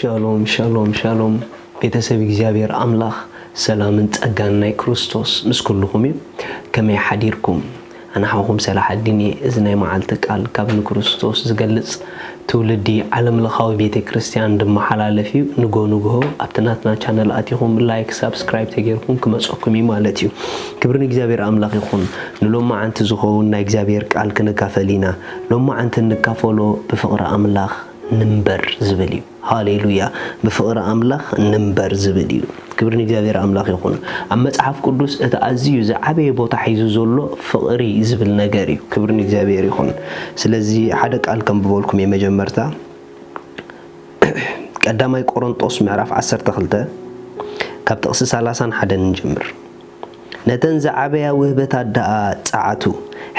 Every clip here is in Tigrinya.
ሻሎም ሻሎም ሻሎም፣ ቤተሰብ እግዚኣብሔር ኣምላኽ ሰላምን ጸጋን ናይ ክርስቶስ ምስ ኩልኹም እዩ። ከመይ ሓዲርኩም? ኣነ ሓውኹም ሰላሓዲን እየ። እዚ ናይ መዓልቲ ቃል ካብ ንክርስቶስ ዝገልጽ ትውልዲ ዓለም ለኻዊ ቤተ ክርስቲያን ዝመሓላለፍ እዩ። ንጎ ንግሆ ኣብቲ ናትና ቻነል ኣቲኹም ላይክ ሳብስክራይብ ተጌርኩም ክመጸኩም እዩ ማለት እዩ። ክብሪ ንእግዚኣብሔር ኣምላኽ ይኹን። ንሎማዓንቲ ዝኸውን ናይ እግዚኣብሔር ቃል ክንካፈል ኢና። ሎማዓንቲ እንካፈሎ ብፍቕሪ ኣምላኽ ንንበር ዝብል እዩ። ሃሌሉያ። ብፍቕሪ ኣምላኽ ንንበር ዝብል እዩ። ክብሪ ንእግዚኣብሔር ኣምላኽ ይኹን። ኣብ መጽሓፍ ቅዱስ እቲ ኣዝዩ ዝዓበየ ቦታ ሒዙ ዘሎ ፍቕሪ ዝብል ነገር እዩ። ክብሪ ንእግዚኣብሔር ይኹን። ስለዚ ሓደ ቃል ከንብበልኩም እየ። መጀመርታ ቀዳማይ ቆሮንጦስ ምዕራፍ ዓሰርተ ክልተ ካብ ጥቕሲ ሰላሳን ሓደን ንጀምር። ነተን ዝዓበያ ውህበታት ደኣ ጸዓቱ፣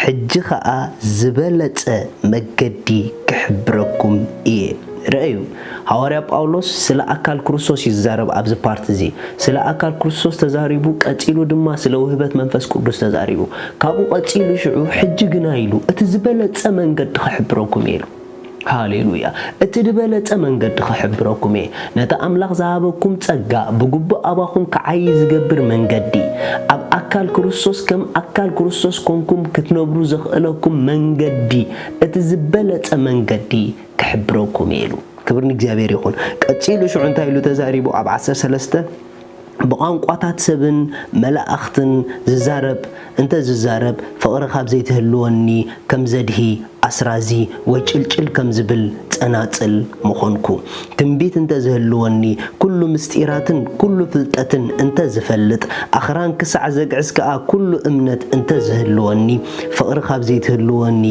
ሕጂ ኸኣ ዝበለጸ መገዲ ክሕብረኩም እየ። ረኣዩ፣ ሃዋርያ ጳውሎስ ስለ ኣካል ክርስቶስ እዩ ዝዛረብ ኣብዚ ፓርት እዚ። ስለ ኣካል ክርስቶስ ተዛሪቡ፣ ቀጺሉ ድማ ስለ ውህበት መንፈስ ቅዱስ ተዛሪቡ። ካብኡ ቀጺሉ ሽዑ፣ ሕጂ ግና ኢሉ፣ እቲ ዝበለጸ መንገዲ ክሕብረኩም እየ ኢሉ። ሃሌሉያ። እቲ ዝበለጸ መንገዲ ክሕብረኩም እየ። ነቲ ኣምላኽ ዝሃበኩም ጸጋ ብግቡእ ኣባኹም ክዓዪ ዝገብር መንገዲ፣ ኣብ ኣካል ክርስቶስ ከም ኣካል ክርስቶስ ኮንኩም ክትነብሩ ዘኽእለኩም መንገዲ፣ እቲ ዝበለጸ መንገዲ ክሕብረኩም እየ ኢሉ። ክብሪ ንእግዚኣብሔር ይኹን። ቀጺሉ ሽዑ እንታይ ኢሉ ተዛሪቡ? ኣብ ዓሰርተ ሰለስተ ብቋንቋታት ሰብን መላእኽትን ዝዛረብ እንተ ዝዛረብ፣ ፍቕሪ ካብ ዘይትህልወኒ ከም ዘድሂ ኣስራዚ ወይ ጭልጭል ከም ዝብል ጸናጽል ምኾንኩ። ትንቢት እንተ ዝህልወኒ፣ ኩሉ ምስጢራትን ኩሉ ፍልጠትን እንተ ዝፈልጥ፣ ኣኽራን ክሳዕ ዘግዕዝ ከኣ ኩሉ እምነት እንተ ዝህልወኒ፣ ፍቕሪ ካብ ዘይትህልወኒ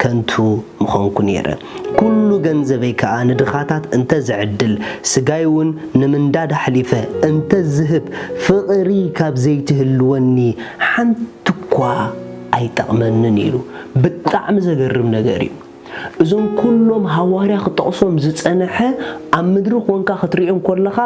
ከንቱ ምኾንኩ ነይረ። ኩሉ ገንዘበይ ከኣ ንድኻታት እንተ ዝዕድል፣ ስጋይ እውን ንምንዳድ ኣሕሊፈ እንተ ዝህብ፣ ፍቕሪ ካብ ዘይትህልወኒ ሓንቲ እኳ ኣይጠቕመንን ኢሉ። ብጣዕሚ ዘገርም ነገር እዩ። እዞም ኩሎም ሃዋርያ ክጠቕሶም ዝጸንሐ ኣብ ምድሪ ኮንካ ክትሪኦም ከለኻ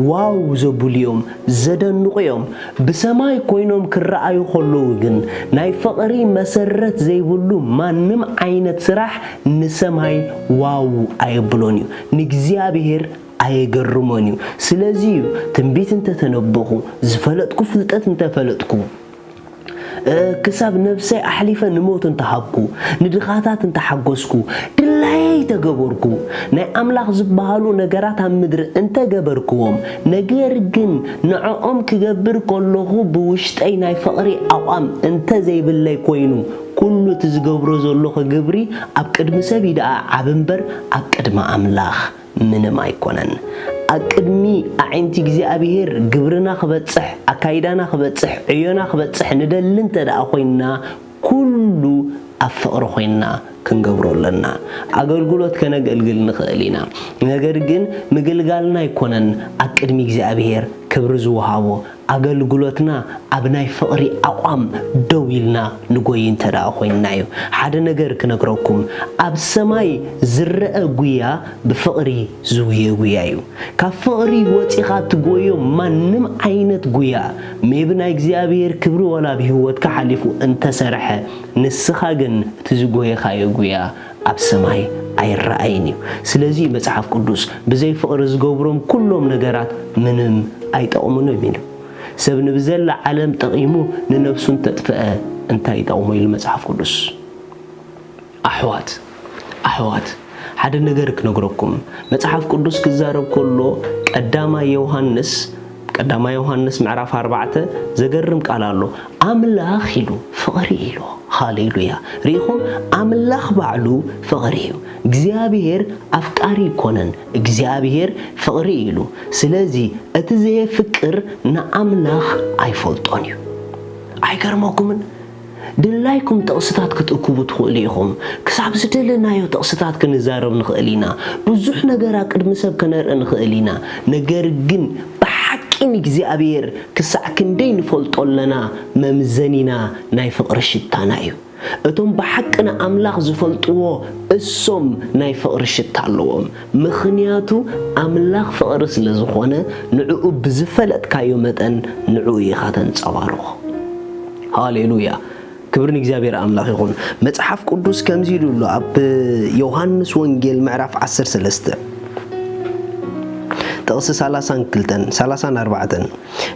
ዋው ዘብሉ እዮም፣ ዘደንቑ እዮም። ብሰማይ ኮይኖም ክረኣዩ ከለዉ ግን ናይ ፍቕሪ መሰረት ዘይብሉ ማንም ዓይነት ስራሕ ንሰማይ ዋው ኣየብሎን እዩ። ንእግዚኣብሔር ኣየገርሞን እዩ። ስለዚ እዩ ትንቢት እንተተነበኹ፣ ዝፈለጥኩ ፍልጠት እንተፈለጥኩ፣ እ፣ ክሳብ ነብሰይ ኣሕሊፈ ንሞት እንተሃብኩ፣ ንድኻታት እንተሓጎስኩ፣ ድላየይ ተገበርኩ፣ ናይ ኣምላኽ ዝበሃሉ ነገራት ኣብ ምድሪ እንተገበርክዎም፣ ነገር ግን ንዕኦም ክገብር ከለኹ ብውሽጠይ ናይ ፍቕሪ ኣቋም እንተዘይብለይ ኮይኑ፣ ኩሉ እቲ ዝገብሮ ዘለኹ ግብሪ ኣብ ቅድሚ ሰብ እዩ ደኣ ዓቢ እምበር ኣብ ቅድሚ ኣምላኽ ምንም ኣይኮነን። ኣብ ቅድሚ ኣዒንቲ እግዚኣብሔር ግብርና ክበጽሕ፣ ኣካይዳና ክበጽሕ፣ ዕዮና ክበጽሕ ንደሊ እንተ ደኣ ኮይንና፣ ኩሉ ኣብ ፍቕሪ ኮይንና ክንገብሮ ኣለና። ኣገልግሎት ከነገልግል ንኽእል ኢና። ነገር ግን ምግልጋልና ኣይኮነን ኣብ ቅድሚ እግዚኣብሔር ክብሪ ዝወሃቦ። ኣገልግሎትና ኣብ ናይ ፍቕሪ ኣቋም ደው ኢልና ንጎይ እንተ ደኣ ኮይንና እዩ። ሓደ ነገር ክነግረኩም፣ ኣብ ሰማይ ዝረአ ጉያ ብፍቕሪ ዝጉየ ጉያ እዩ። ካብ ፍቕሪ ወጺኻ ትጎዮ ማንም ዓይነት ጉያ፣ ሜቢ ናይ እግዚኣብሔር ክብሪ ዋላ ኣብ ህይወትካ ሓሊፉ እንተሰርሐ፣ ንስኻ ግን እቲ ዝጎየኻዮ ጉያ ኣብ ሰማይ ኣይረኣይን እዩ። ስለዚ መጽሓፍ ቅዱስ ብዘይ ፍቕሪ ዝገብሮም ኩሎም ነገራት ምንም ኣይጠቕሙን እዮም ኢሉ። ሰብ ንብዘላ ዓለም ጠቒሙ ንነብሱ እንተጥፍአ እንታይ ይጠቕሞ ኢሉ መጽሓፍ ቅዱስ። ኣሕዋት፣ ኣሕዋት፣ ሓደ ነገር ክነግረኩም። መጽሓፍ ቅዱስ ክዛረብ ከሎ ቀዳማይ ዮሃንስ፣ ቀዳማይ ዮሃንስ ምዕራፍ ኣርባዕተ ዘገርም ቃል ኣሎ። ኣምላኽ ኢሉ ፍቕሪ ኢሉ። ሃሌሉያ። ርኢኹም? ኣምላኽ ባዕሉ ፍቕሪ እዩ። እግዚኣብሔር ኣፍቃሪ ኣይኮነን፣ እግዚኣብሔር ፍቕሪ ኢሉ። ስለዚ እቲ ዘየፍቅር ንኣምላኽ ኣይፈልጦን እዩ። ኣይገርመኩምን? ድላይኩም ጥቕስታት ክትእክቡ ትኽእሉ ኢኹም። ክሳብ ዝደለናዮ ጥቕስታት ክንዛረብ ንኽእል ኢና። ብዙሕ ነገር ኣብ ቅድሚ ሰብ ከነርኢ ንኽእል ኢና። ነገር ግን ብሓቂ ንእግዚኣብሔር ክሳዕ ክንደይ ንፈልጦ ኣለና መምዘኒና ናይ ፍቕሪ ሽታና እዩ። እቶም ብሓቂ ንኣምላኽ ዝፈልጥዎ እሶም ናይ ፍቕሪ ሽታ ኣለዎም። ምኽንያቱ ኣምላኽ ፍቕሪ ስለ ዝኾነ ንዕኡ ብዝፈለጥካዮ መጠን ንዕኡ ኢኻ ተንጸባርቖ። ሃሌሉያ። ክብሪ ንእግዚኣብሔር ኣምላኽ ይኹን። መጽሓፍ ቅዱስ ከምዚ ኢሉ ኣሎ ኣብ ዮሃንስ ወንጌል ምዕራፍ ዓሰርተ ሰለስተ፣ ጥቕሲ ሰላሳን ክልተን፣ ሰላሳን ኣርባዕተን፣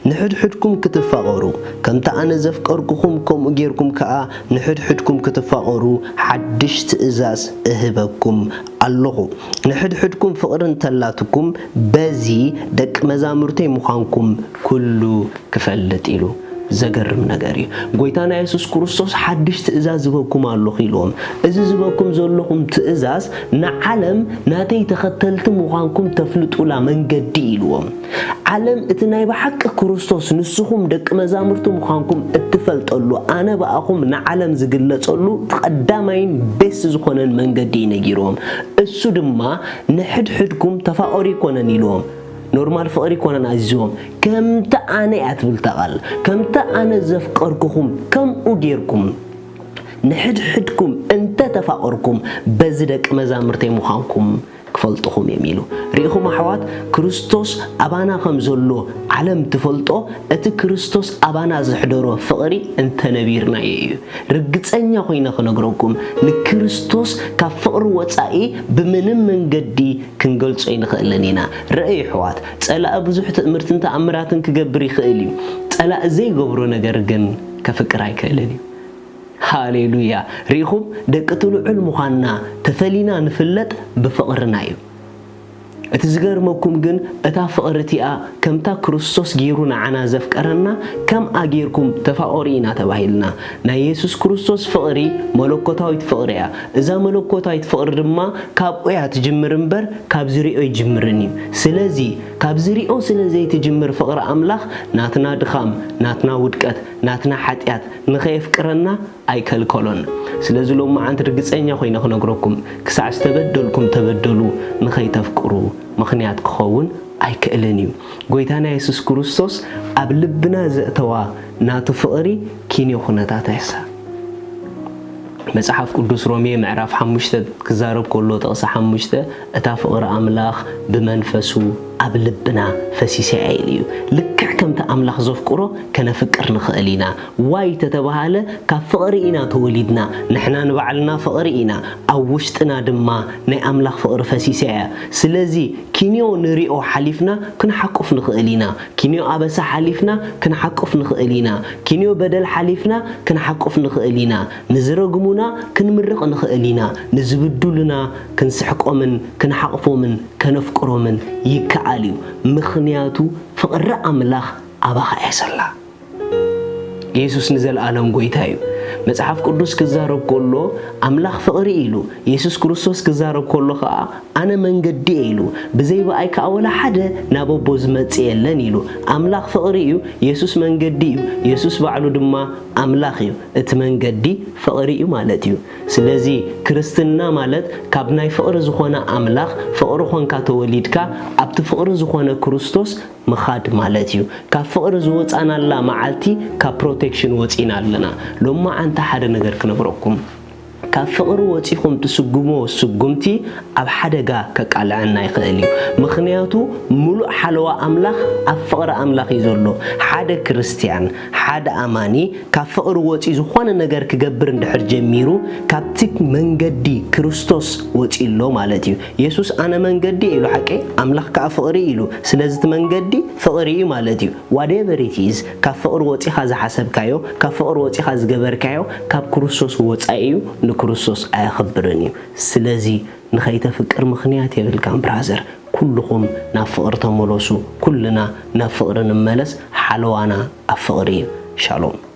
"ንሕድሕድኩም ክትፋቐሩ፣ ከምቲ ኣነ ዘፍቀርኩኹም፣ ከምኡ ጌርኩም ከኣ ንሕድሕድኩም ክትፋቐሩ፣ ሓድሽ ትእዛዝ እህበኩም ኣለኹ። ንሕድሕድኩም ፍቕሪ እንተላትኩም፣ በዚ ደቂ መዛሙርተይ ምዃንኩም ኩሉ ክፈልጥ" ኢሉ። ዘገርም ነገር እዩ። ጎይታና የሱስ ክርስቶስ፣ "ሓድሽ ትእዛዝ ዝበኩም ኣለኹ" ኢልዎም። እዚ ዝበኩም ዘለኹም ትእዛዝ ንዓለም ናተይ ተኸተልቲ ምዃንኩም ተፍልጡላ መንገዲ ኢልዎም። ዓለም እቲ ናይ ብሓቂ ክርስቶስ ንስኹም ደቂ መዛሙርቲ ምዃንኩም እትፈልጠሉ፣ ኣነ ብኣኹም ንዓለም ዝግለጸሉ እቲ ቀዳማይን ቤስ ዝኾነን መንገዲ እዩ ነጊርዎም። እሱ ድማ፣ "ንሕድሕድኩም ተፋቐሩ" ኣይኮነን ኢልዎም። ኖርማል ፍቕሪ ኣይኮነን ኣዚዝዎም። "ከምቲ ኣነ" እያ ትብል እታ ቃል። "ከምቲ ኣነ ዘፍቀርኩኹም፣ ከምኡ ጌርኩም ንሕድሕድኩም እንተ ተፋቐርኩም፣ በዚ ደቂ መዛሙርተይ ምዃንኩም ክፈልጥኹም እዮም" ኢሉ። ርኢኹም ኣሕዋት፣ ክርስቶስ ኣባና ከም ዘሎ ዓለም ትፈልጦ፣ እቲ ክርስቶስ ኣባና ዘሕደሮ ፍቕሪ እንተ ነቢርናዮ እዩ። ርግጸኛ ኮይነ ክነግረኩም፣ ንክርስቶስ ካብ ፍቕሪ ወጻኢ ብምንም መንገዲ ክንገልጾ ኣይንኽእልን ኢና። ርኣዩ ኣሕዋት፣ ጸላኢ ብዙሕ ትእምርትን ተኣምራትን ክገብር ይኽእል እዩ። ጸላኢ ዘይገብሮ ነገር ግን ከፍቅር ኣይክእልን እዩ። ሃሌሉያ! ርኢኹም፣ ደቂ እቲ ልዑል ምዃንና ተፈሊና ንፍለጥ ብፍቕርና እዩ። እቲ ዝገርመኩም ግን፣ እታ ፍቕሪ እቲኣ ከምታ ክርስቶስ ገይሩ ንዓና ዘፍቀረና፣ "ከምኣ ጌርኩም ተፋቐሩ" ኢና ተባሂልና። ናይ የሱስ ክርስቶስ ፍቕሪ መለኮታዊት ፍቕሪ እያ። እዛ መለኮታዊት ፍቕሪ ድማ ካብኡ እያ ትጅምር እምበር፣ ካብ ዝሪኦ ኣይጅምርን እዩ። ስለዚ፣ ካብ ዝሪኦ ስለ ዘይትጅምር ፍቕሪ ኣምላኽ፣ ናትና ድኻም፣ ናትና ውድቀት፣ ናትና ሓጢኣት ንኸየፍቅረና ኣይከልከሎን። ስለዚ ሎማዓንቲ ርግጸኛ ኮይነ ክነግረኩም፣ ክሳዕ ዝተበደልኩም ተበደሉ ንኸይተፍቅሩ ምኽንያት ክኸውን ኣይክእልን እዩ። ጎይታና የሱስ ክርስቶስ ኣብ ልብና ዘእተዋ ናቱ ፍቕሪ ኪንዮ ኩነታት ኣይሕሰብ። መጽሓፍ ቅዱስ ሮሜ ምዕራፍ ሓሙሽተ ክዛረብ ከሎ ጥቕሲ ሓሙሽተ፣ "እታ ፍቕሪ ኣምላኽ ብመንፈሱ ኣብ ልብና ፈሲሳ እያ" ኢሉ እዩ። ልክዕ ከምቲ ኣምላኽ ዘፍቅሮ ከነፍቅር ንኽእል ኢና። ዋይ ተተባሃለ፣ ካብ ፍቕሪ ኢና ተወሊድና። ንሕና ንባዕልና ፍቕሪ ኢና፣ ኣብ ውሽጥና ድማ ናይ ኣምላኽ ፍቕሪ ፈሲሳ እያ። ስለዚ ኪንዮ ንሪኦ ሓሊፍና ክንሓቁፍ ንኽእል ኢና። ኪንዮ ኣበሳ ሓሊፍና ክንሓቁፍ ንኽእል ኢና። ኪንዮ በደል ሓሊፍና ክንሓቁፍ ንኽእል ኢና። ንዝረግሙና ክንምርቕ ንኽእል ኢና። ንዝብድሉና ክንስሕቆምን ክንሓቕፎምን ከነፍቅሮምን ይከኣል እዩ። ምኽንያቱ ፍቕሪ ኣምላኽ ኣባኻ እያ ዘላ። የሱስ ንዘለኣለም ጎይታ እዩ። መጽሓፍ ቅዱስ ክዛረብ ከሎ ኣምላኽ ፍቕሪ ኢሉ፣ የሱስ ክርስቶስ ክዛረብ ከሎ ኸኣ ኣነ መንገዲ እየ ኢሉ፣ ብዘይ ብኣይ ከኣ ወላ ሓደ ናብ ኣቦ ዝመጽእ የለን ኢሉ። ኣምላኽ ፍቕሪ እዩ፣ የሱስ መንገዲ እዩ፣ የሱስ ባዕሉ ድማ ኣምላኽ እዩ። እቲ መንገዲ ፍቕሪ እዩ ማለት እዩ። ስለዚ ክርስትና ማለት ካብ ናይ ፍቕሪ ዝኾነ ኣምላኽ ፍቕሪ ኾንካ ተወሊድካ ኣብቲ ፍቕሪ ዝኾነ ክርስቶስ ምኻድ ማለት እዩ። ካብ ፍቕሪ ዝወጻናላ መዓልቲ ካብ ፕሮቴክሽን ወጺና ኣለና። ሎማዓንቲ ሓደ ነገር ክነግረኩም። ካብ ፍቕሪ ወጺኹም ትስጉምዎ ስጉምቲ ኣብ ሓደጋ ከቃልዐና ይኽእል እዩ። ምኽንያቱ ምሉእ ሓለዋ ኣምላኽ ኣብ ፍቕሪ ኣምላኽ እዩ ዘሎ። ሓደ ክርስትያን፣ ሓደ ኣማኒ ካብ ፍቕሪ ወጺኡ ዝኾነ ነገር ክገብር እንድሕር ጀሚሩ፣ ካብቲ መንገዲ ክርስቶስ ወጺኡ ኣሎ ማለት እዩ። የሱስ ኣነ መንገዲ ኢሉ፣ ሓቀይ ኣምላኽ ከኣ ፍቕሪ ኢሉ። ስለዚ እቲ መንገዲ ፍቕሪ እዩ ማለት እዩ። Whatever it is፣ ካብ ፍቕሪ ወጺኻ ዝሓሰብካዮ፣ ካብ ፍቕሪ ወጺኻ ዝገበርካዮ፣ ካብ ክርስቶስ ወጻኢ እዩ፣ ንክርስቶስ ኣየኽብርን እዩ። ስለዚ ንኸይተፍቅር ምኽንያት የብልካን ብራዘር። ኩልኹም ናብ ፍቕሪ ተመለሱ። ኩልና ናብ ፍቕሪ ንመለስ። ሓለዋና ኣብ ፍቕሪ እዩ። ሻሎም።